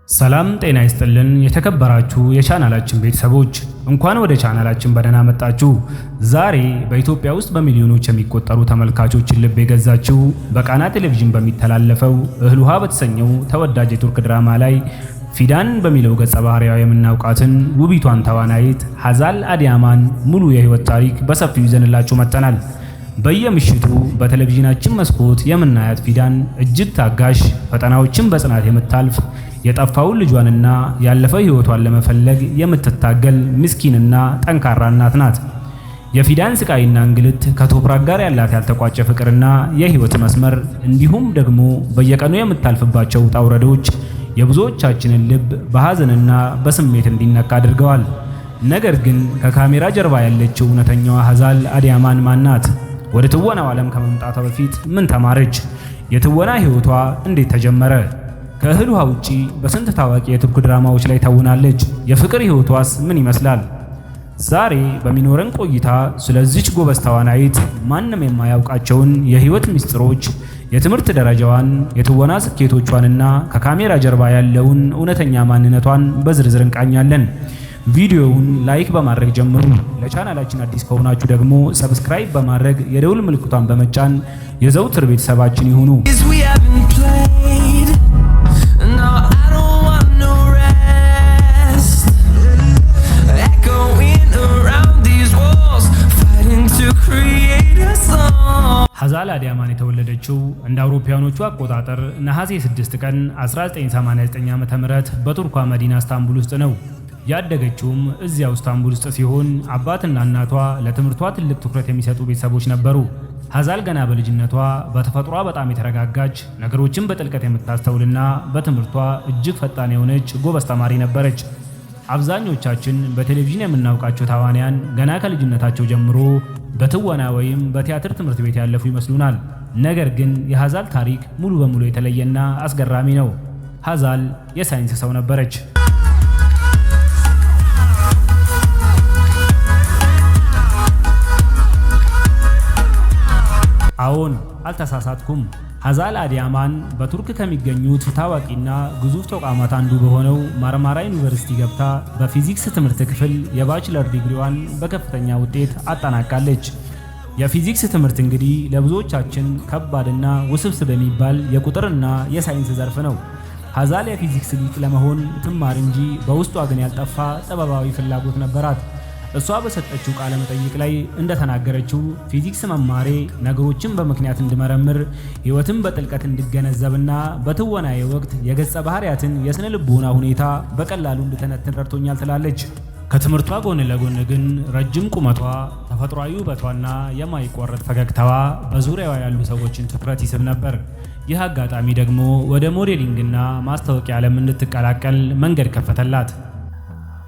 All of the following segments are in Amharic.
ሰላም ጤና ይስጥልን የተከበራችሁ የቻናላችን ቤተሰቦች፣ እንኳን ወደ ቻናላችን በደህና መጣችሁ። ዛሬ በኢትዮጵያ ውስጥ በሚሊዮኖች የሚቆጠሩ ተመልካቾችን ልብ የገዛችው፣ በቃና ቴሌቪዥን በሚተላለፈው እህል ውሃ በተሰኘው ተወዳጅ የቱርክ ድራማ ላይ ፊዳን በሚለው ገጸ ባህሪዋ የምናውቃትን ውቢቷን ተዋናይት ሀዛል አዲያማን ሙሉ የህይወት ታሪክ በሰፊው ይዘንላችሁ መጥተናል። በየምሽቱ በቴሌቪዥናችን መስኮት የምናያት ፊዳን እጅግ ታጋሽ፣ ፈተናዎችን በጽናት የምታልፍ፣ የጠፋውን ልጇንና ያለፈ ህይወቷን ለመፈለግ የምትታገል ምስኪንና ጠንካራ እናት ናት። የፊዳን ስቃይና እንግልት፣ ከቶፕራክ ጋር ያላት ያልተቋጨ ፍቅርና የህይወት መስመር፣ እንዲሁም ደግሞ በየቀኑ የምታልፍባቸው ውጣ ውረዶች የብዙዎቻችንን ልብ በሐዘንና በስሜት እንዲነካ አድርገዋል። ነገር ግን ከካሜራ ጀርባ ያለችው እውነተኛዋ ሀዛል አዲያማን ማን ናት? ወደ ትወናው ዓለም ከመምጣቷ በፊት ምን ተማረች? የትወና ህይወቷ እንዴት ተጀመረ? ከእህል ውሃ ውጪ በስንት ታዋቂ የቱርክ ድራማዎች ላይ ተውናለች? የፍቅር ህይወቷስ ምን ይመስላል? ዛሬ በሚኖረን ቆይታ ስለዚች ጎበዝ ተዋናይት ማንም የማያውቃቸውን የህይወት ምስጢሮች፣ የትምህርት ደረጃዋን፣ የትወና ስኬቶቿንና ከካሜራ ጀርባ ያለውን እውነተኛ ማንነቷን በዝርዝር እንቃኛለን። ቪዲዮውን like በማድረግ ጀምሩ። ለቻናላችን አዲስ ከሆናችሁ ደግሞ subscribe በማድረግ የደውል ምልክቷን በመጫን የዘውትር ቤተሰባችን ይሁኑ። We haven't played. No, I don't want no rest. Echoing around these walls, fighting to create a song. ሀዛል አዲያማን የተወለደችው እንደ አውሮፓውያኖቹ አቆጣጠር ነሐሴ 6 ቀን 1989 ዓ.ም በቱርኳ መዲና እስታንቡል ውስጥ ነው። ያደገችውም እዚያው እስታንቡል ውስጥ ሲሆን አባትና እናቷ ለትምህርቷ ትልቅ ትኩረት የሚሰጡ ቤተሰቦች ነበሩ። ሀዛል ገና በልጅነቷ በተፈጥሯ በጣም የተረጋጋች፣ ነገሮችን በጥልቀት የምታስተውልና በትምህርቷ እጅግ ፈጣን የሆነች ጎበዝ ተማሪ ነበረች። አብዛኞቻችን በቴሌቪዥን የምናውቃቸው ተዋንያን ገና ከልጅነታቸው ጀምሮ በትወና ወይም በቲያትር ትምህርት ቤት ያለፉ ይመስሉናል። ነገር ግን የሀዛል ታሪክ ሙሉ በሙሉ የተለየና አስገራሚ ነው። ሀዛል የሳይንስ ሰው ነበረች። አዎን፣ አልተሳሳትኩም። ሀዛል አዲያማን በቱርክ ከሚገኙት ታዋቂና ግዙፍ ተቋማት አንዱ በሆነው ማርማራ ዩኒቨርሲቲ ገብታ በፊዚክስ ትምህርት ክፍል የ bachelor ዲግሪዋን በከፍተኛ ውጤት አጠናቃለች። የፊዚክስ ትምህርት እንግዲህ ለብዙዎቻችን ከባድና ውስብስብ የሚባል የቁጥርና የሳይንስ ዘርፍ ነው። ሀዛል የፊዚክስ ሊቅ ለመሆን ትማር እንጂ በውስጧ ግን ያልጠፋ ጥበባዊ ፍላጎት ነበራት። እሷ በሰጠችው ቃለ መጠይቅ ላይ እንደተናገረችው፣ ፊዚክስ መማሬ ነገሮችን በምክንያት እንድመረምር፣ ሕይወትን በጥልቀት እንድገነዘብና በትወናዬ ወቅት የገጸ ባህሪያትን የስነ ልቦና ሁኔታ በቀላሉ እንድተነትን ረድቶኛል ትላለች። ከትምህርቷ ጎን ለጎን ግን ረጅም ቁመቷ፣ ተፈጥሯዊ ውበቷና የማይቋረጥ ፈገግታዋ በዙሪያዋ ያሉ ሰዎችን ትኩረት ይስብ ነበር። ይህ አጋጣሚ ደግሞ ወደ modeling ና ማስታወቂያ ዓለም እንድትቀላቀል መንገድ ከፈተላት።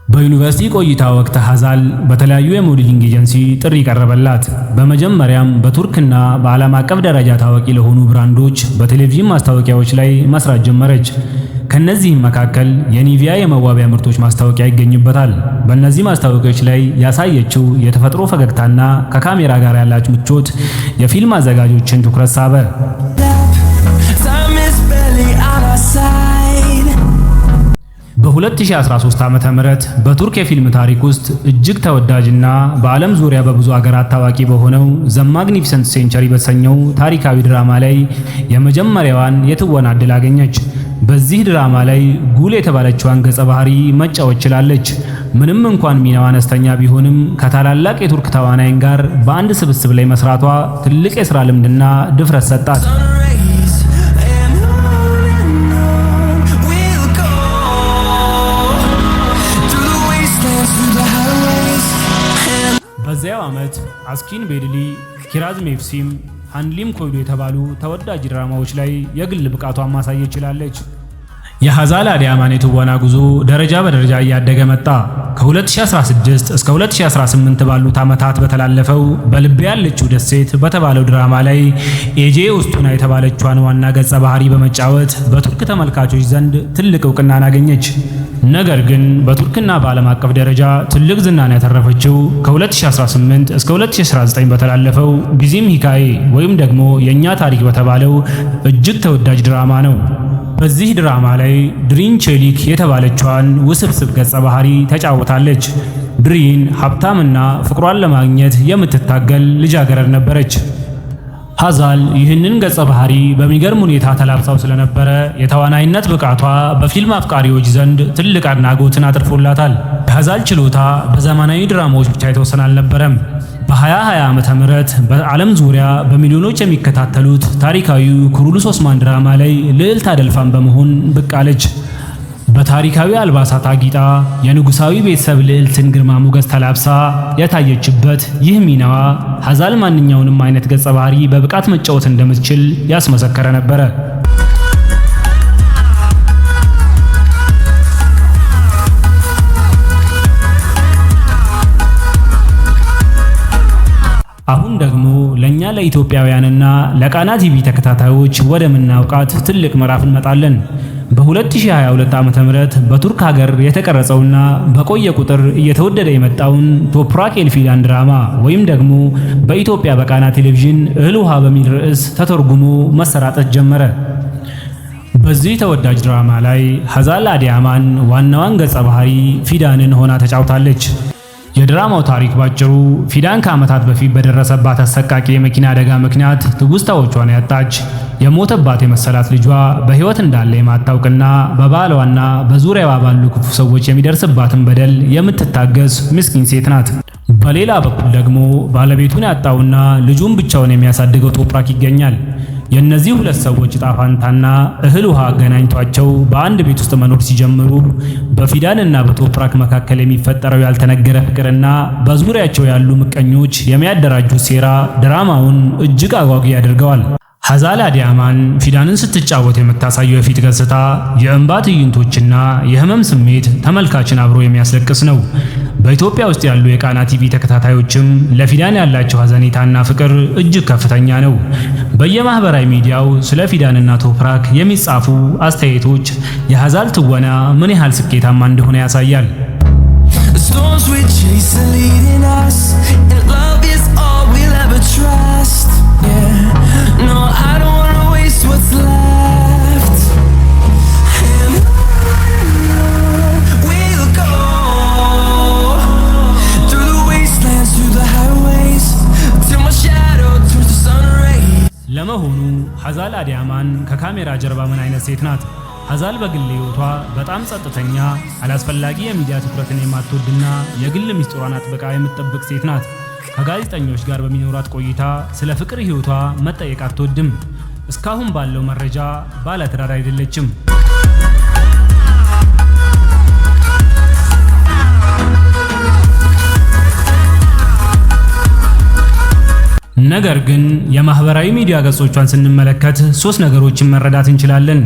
በዩኒቨርሲቲ ቆይታ ወቅት ሀዛል በተለያዩ የ modeling ኤጀንሲ ጥሪ ቀረበላት። በመጀመሪያም በቱርክና በዓለም አቀፍ ደረጃ ታዋቂ ለሆኑ ብራንዶች በቴሌቪዥን ማስታወቂያዎች ላይ መስራት ጀመረች። ከነዚህም መካከል የኒቪያ የመዋቢያ ምርቶች ማስታወቂያ ይገኝበታል። በእነዚህ ማስታወቂያዎች ላይ ያሳየችው የተፈጥሮ ፈገግታና ከካሜራ ጋር ያላት ምቾት የፊልም አዘጋጆችን ትኩረት ሳበ። Time is barely on our side. በ2013 ዓ.ም በቱርክ የፊልም ታሪክ ውስጥ እጅግ ተወዳጅና በዓለም ዙሪያ በብዙ አገራት ታዋቂ በሆነው The Magnificent Century በተሰኘው ታሪካዊ ድራማ ላይ የመጀመሪያዋን የትወና ዕድል አገኘች። በዚህ ድራማ ላይ ጉል የተባለችዋን ገጸ ባህሪ መጫወት ችላለች። ምንም እንኳን ሚናዋ አነስተኛ ቢሆንም ከታላላቅ የቱርክ ተዋናይን ጋር በአንድ ስብስብ ላይ መስራቷ ትልቅ የሥራ ልምድና ድፍረት ሰጣት። Sun rays and on and on we'll go through the wastelands, through the highways, and በዚያው ዓመት አስኪን ቤድሊ፣ ኪራዝ ሜፍሲም፣ ሃንሊም ኮይሉ የተባሉ ተወዳጅ ድራማዎች ላይ የግል ብቃቷን ማሳየት ችላለች። የሀዛል አዲያማን የትወና ጉዞ ደረጃ በደረጃ እያደገ መጣ። ከ2016 እስከ 2018 ባሉት ዓመታት በተላለፈው በልቤ ያለችው ደሴት በተባለው ድራማ ላይ ኤጄ ኡስቱና የተባለችዋን ዋና ገጸ ባህሪ በመጫወት በቱርክ ተመልካቾች ዘንድ ትልቅ እውቅናን አገኘች። ነገር ግን በቱርክና በዓለም አቀፍ ደረጃ ትልቅ ዝናን ያተረፈችው ከ2018 እስከ 2019 በተላለፈው ቢዚም ሂካዬ ወይም ደግሞ የእኛ ታሪክ በተባለው እጅግ ተወዳጅ ድራማ ነው። በዚህ ድራማ ላይ ድሪን ቼሊክ የተባለችዋን ውስብስብ ገጸ ባህሪ ተጫውታለች። ድሪን ሀብታምና ፍቅሯን ለማግኘት የምትታገል ልጃገረድ ነበረች። ሀዛል ይህንን ገጸ ባህሪ በሚገርም ሁኔታ ተላብሳው ስለነበረ የተዋናይነት ብቃቷ በፊልም አፍቃሪዎች ዘንድ ትልቅ አድናቆትን አትርፎላታል። የሀዛል ችሎታ በዘመናዊ ድራማዎች ብቻ የተወሰነ አልነበረም። በ2020 ዓመተ ምህረት በዓለም ዙሪያ በሚሊዮኖች የሚከታተሉት ታሪካዊው ኩሩሉስ ኦስማን ድራማ ላይ ልዕልት አደልፋን በመሆን ብቅ አለች። በታሪካዊ አልባሳት አጊጣ የንጉሳዊ ቤተሰብ ልዕልትን ግርማ ሞገስ ተላብሳ የታየችበት ይህ ሚናዋ ሀዛል ማንኛውንም አይነት ገጸ ባህሪ በብቃት መጫወት እንደምትችል ያስመሰከረ ነበረ። አሁን ደግሞ ለኛ ለኢትዮጵያውያንና ለቃና ቲቪ ተከታታዮች ወደምናውቃት ትልቅ ምዕራፍ እንመጣለን። በ2022 ዓ.ም በቱርክ ሀገር የተቀረጸውና በቆየ ቁጥር እየተወደደ የመጣውን ቶፕራክ ኤልፊዳን ድራማ ወይም ደግሞ በኢትዮጵያ በቃና ቴሌቪዥን እህል ውሃ በሚል ርዕስ ተተርጉሞ መሰራጨት ጀመረ። በዚህ ተወዳጅ ድራማ ላይ ሀዛል አዲያማን ዋናዋን ገጸ ባህሪ ፊዳንን ሆና ተጫውታለች። የድራማው ታሪክ ባጭሩ ፊዳን ከዓመታት በፊት በደረሰባት አሰቃቂ የመኪና አደጋ ምክንያት ትውስታዎቿን ያጣች፣ የሞተባት የመሰላት ልጇ በሕይወት እንዳለ የማታውቅና በባሏና በዙሪያዋ ባሉ ክፉ ሰዎች የሚደርስባትን በደል የምትታገስ ምስኪን ሴት ናት። በሌላ በኩል ደግሞ ባለቤቱን ያጣውና ልጁን ብቻውን የሚያሳድገው ቶፕራክ ይገኛል። የእነዚህ ሁለት ሰዎች ዕጣ ፋንታና እህል ውሃ አገናኝቷቸው በአንድ ቤት ውስጥ መኖር ሲጀምሩ በፊዳንና በቶፕራክ መካከል የሚፈጠረው ያልተነገረ ፍቅርና በዙሪያቸው ያሉ ምቀኞች የሚያደራጁት ሴራ ድራማውን እጅግ አጓጊ ያደርገዋል። ሀዛል አዲያማን ፊዳንን ስትጫወት የምታሳየው የፊት ገጽታ፣ የእንባ ትዕይንቶችና የህመም ስሜት ተመልካችን አብሮ የሚያስለቅስ ነው። በኢትዮጵያ ውስጥ ያሉ የቃና ቲቪ ተከታታዮችም ለፊዳን ያላቸው ሀዘኔታና ፍቅር እጅግ ከፍተኛ ነው። በየማህበራዊ ሚዲያው ስለ ፊዳንና ቶፕራክ የሚጻፉ አስተያየቶች የሀዛል ትወና ምን ያህል ስኬታማ እንደሆነ ያሳያል። The storms we chase are leading us, and love is all we'll ever trust. Yeah, no, I don't wanna waste what's left. And on we'll go through the wastelands, through the highways, till my shadow turns to sun rays. ለመሆኑ ሀዛል አዲያማን ከካሜራ ጀርባ ምን አይነት ሴት ናት? ሀዛል በግል ሕይወቷ በጣም ጸጥተኛ፣ አላስፈላጊ የሚዲያ ትኩረትን የማትወድና የግል ሚስጥሯን አጥብቃ የምትጠብቅ ሴት ናት። ከጋዜጠኞች ጋር በሚኖራት ቆይታ ስለ ፍቅር ሕይወቷ መጠየቅ አትወድም። እስካሁን ባለው መረጃ ባለትዳር አይደለችም። ነገር ግን የማህበራዊ ሚዲያ ገጾቿን ስንመለከት ሶስት ነገሮችን መረዳት እንችላለን።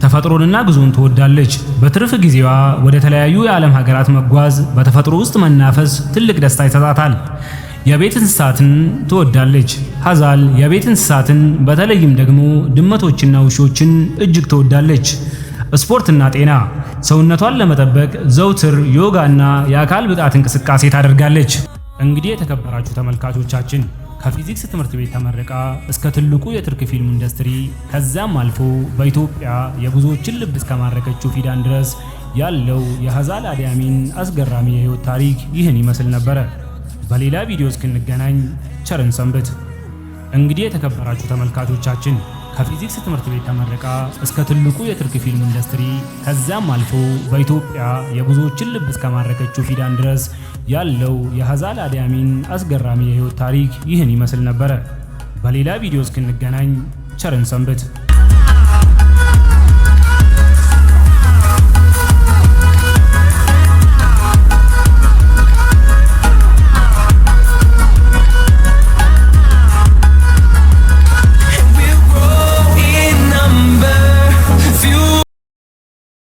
ተፈጥሮንና ጉዞን ትወዳለች። በትርፍ ጊዜዋ ወደ ተለያዩ የዓለም ሀገራት መጓዝ፣ በተፈጥሮ ውስጥ መናፈስ ትልቅ ደስታ ይሰጣታል። የቤት እንስሳትን ትወዳለች። ሀዛል የቤት እንስሳትን በተለይም ደግሞ ድመቶችና ውሾችን እጅግ ትወዳለች። ስፖርትና ጤና፣ ሰውነቷን ለመጠበቅ ዘውትር ዮጋና የአካል ብቃት እንቅስቃሴ ታደርጋለች። እንግዲህ የተከበራችሁ ተመልካቾቻችን፣ ከፊዚክስ ትምህርት ቤት ተመርቃ እስከ ትልቁ የቱርክ ፊልም ኢንዱስትሪ ከዛም አልፎ በኢትዮጵያ የብዙዎችን ልብ እስከማረከችው ፊዳን ድረስ ያለው የሀዛል አዲያሚን አስገራሚ የህይወት ታሪክ ይህን ይመስል ነበረ። በሌላ ቪዲዮ እስክንገናኝ ቸር እንሰንብት። እንግዲህ የተከበራችሁ ተመልካቾቻችን፣ ከፊዚክስ ትምህርት ቤት ተመርቃ እስከ ትልቁ የቱርክ ፊልም ኢንዱስትሪ ከዛም አልፎ በኢትዮጵያ የብዙዎችን ልብ እስከማረከችው ፊዳን ድረስ ያለው የሀዛል አዲያሚን አስገራሚ የህይወት ታሪክ ይህን ይመስል ነበረ። በሌላ ቪዲዮ እስክንገናኝ ቸር እንሰንብት።